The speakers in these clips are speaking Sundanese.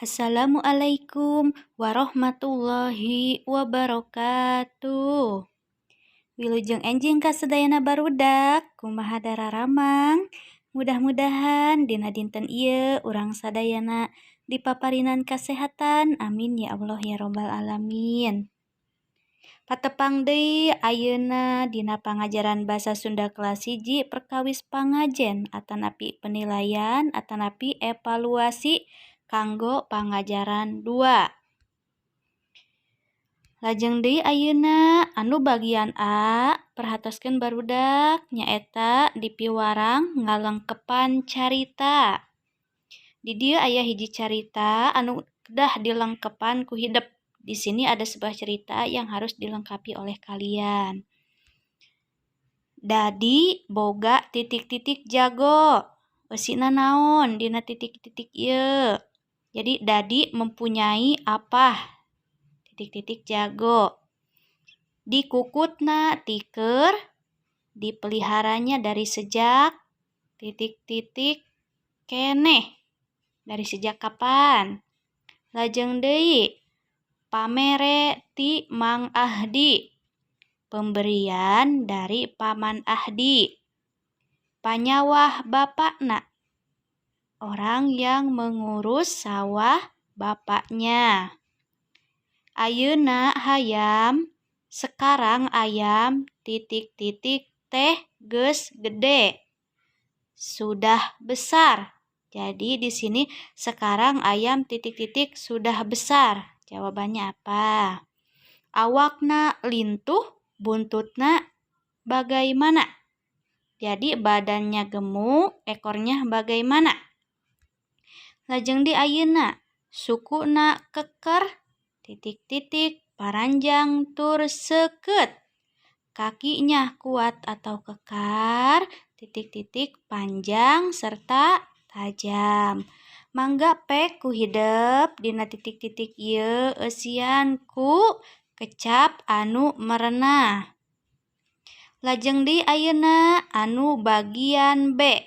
Assalamualaikum warahmatullahi wabarakatuh. Wilujeng enjing ka sadayana barudak, kumaha dararamang? Mudah-mudahan dina dinten ieu urang sadayana dipaparinan kasehatan, amin ya Allah ya robbal alamin. Patepang deui ayeuna dina pangajaran basa Sunda kelas 1 perkawis pangajen atanapi penilaian atanapi evaluasi kanggo pangajaran 2. Lajeng deui ayeuna anu bagian A, perhatoskeun barudak, nyaeta dipiwarang ngalengkepan carita. Di dieu aya hiji carita anu kedah dilengkepan ku hidep. Di sini ada sebuah cerita yang harus dilengkapi oleh kalian. Dadi boga titik-titik jago. Eusina naon dina titik-titik ieu? Jadi, Dadi mempunyai apa? Titik-titik jago. Dikukutna ti keur, dipeliharanya dari sejak titik-titik keneh. Dari sejak kapan? Lajeng deui, pamere ti Mang Ahdi. Pemberian dari Paman Ahdi. Panyawah bapakna. Orang yang mengurus sawah bapaknya. Ayeuna hayam, sekarang ayam titik-titik teh geus gede. Sudah besar. Jadi, di sini sekarang ayam titik-titik sudah besar. Jawabannya apa? Awakna lintuh, buntutna bagaimana? Jadi, badannya gemuk, ekornya bagaimana? Lajeng deui, ayeuna sukuna keker titik-titik paranjang tur seukeut. Kakinya kuat atau kekar titik-titik panjang serta tajam. Mangga pek ku hidep dina titik-titik ieu, eusian ku kecap anu merenah. Lajeng deui, ayeuna anu bagian B,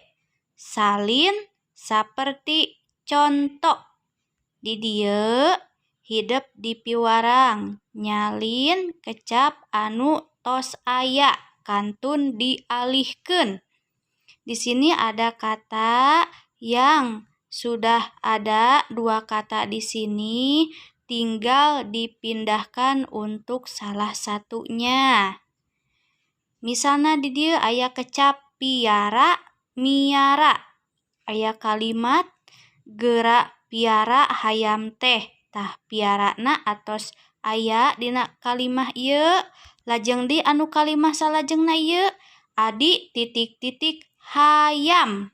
salin saperti conto. Di dieu hidep dipiwarang nyalin kecap anu tos aya kantun dialihkeun. Di sini ada kata yang sudah ada, dua kata di sini tinggal dipindahkan untuk salah satunya. Misalna di dieu aya kecap piara, miara. Aya kalimat geura piara hayam teh. Tah, piarana atos aya dina kalimah ieu. Lajeng deui, anu kalimah salajengna ieu adi titik-titik hayam.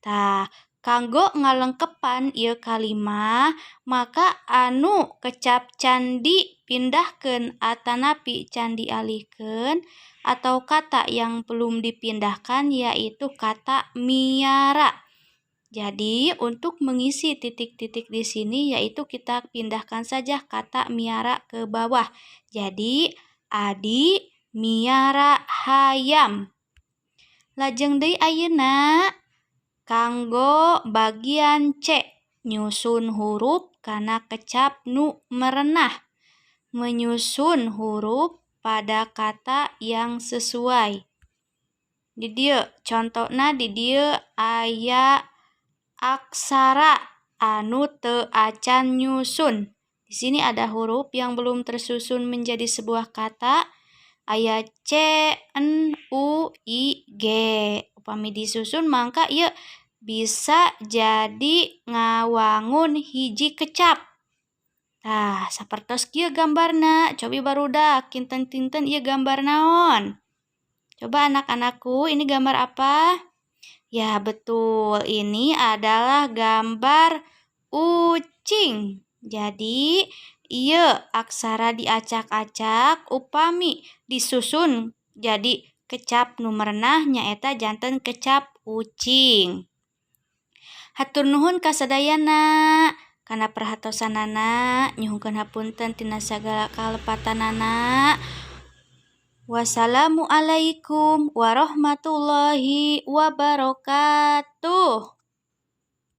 Tah, kanggo ngalengkepan ieu kalimah, maka anu kecap can dipindahkeun atanapi can dialihkeun atau kata yang belum dipindahkan yaitu kata miara. Jadi, untuk mengisi titik-titik di sini yaitu kita pindahkan saja kata miara ke bawah. Jadi, adi miara hayam. Lajeng deui, ayeuna kanggo bagian C, nyusun huruf kana kecap nu merenah. Menyusun huruf pada kata yang sesuai. Di dieu contona, di dieu aya aksara anu teu acan nyusun. Di sini ada huruf yang belum tersusun menjadi sebuah kata. Aya C, N, U, I, G. Upami disusun, mangka ieu bisa jadi ngawangun hiji kecap. Tah, sapertos kieu gambarna. Cobi barudak, kinten-kinten ieu gambar naon? Coba anak-anakku, ini gambar apa? Ya, betul. Ini adalah gambar ucing. Jadi, ieu aksara diacak-acak, upami disusun jadi kecap nu merenah, nyaeta janten kecap ucing. Hatur nuhun ka sadayana kana perhatosanana, nyuhunkeun hapunten tina sagala kalepatanana. Wassalamualaikum warahmatullahi wabarakatuh.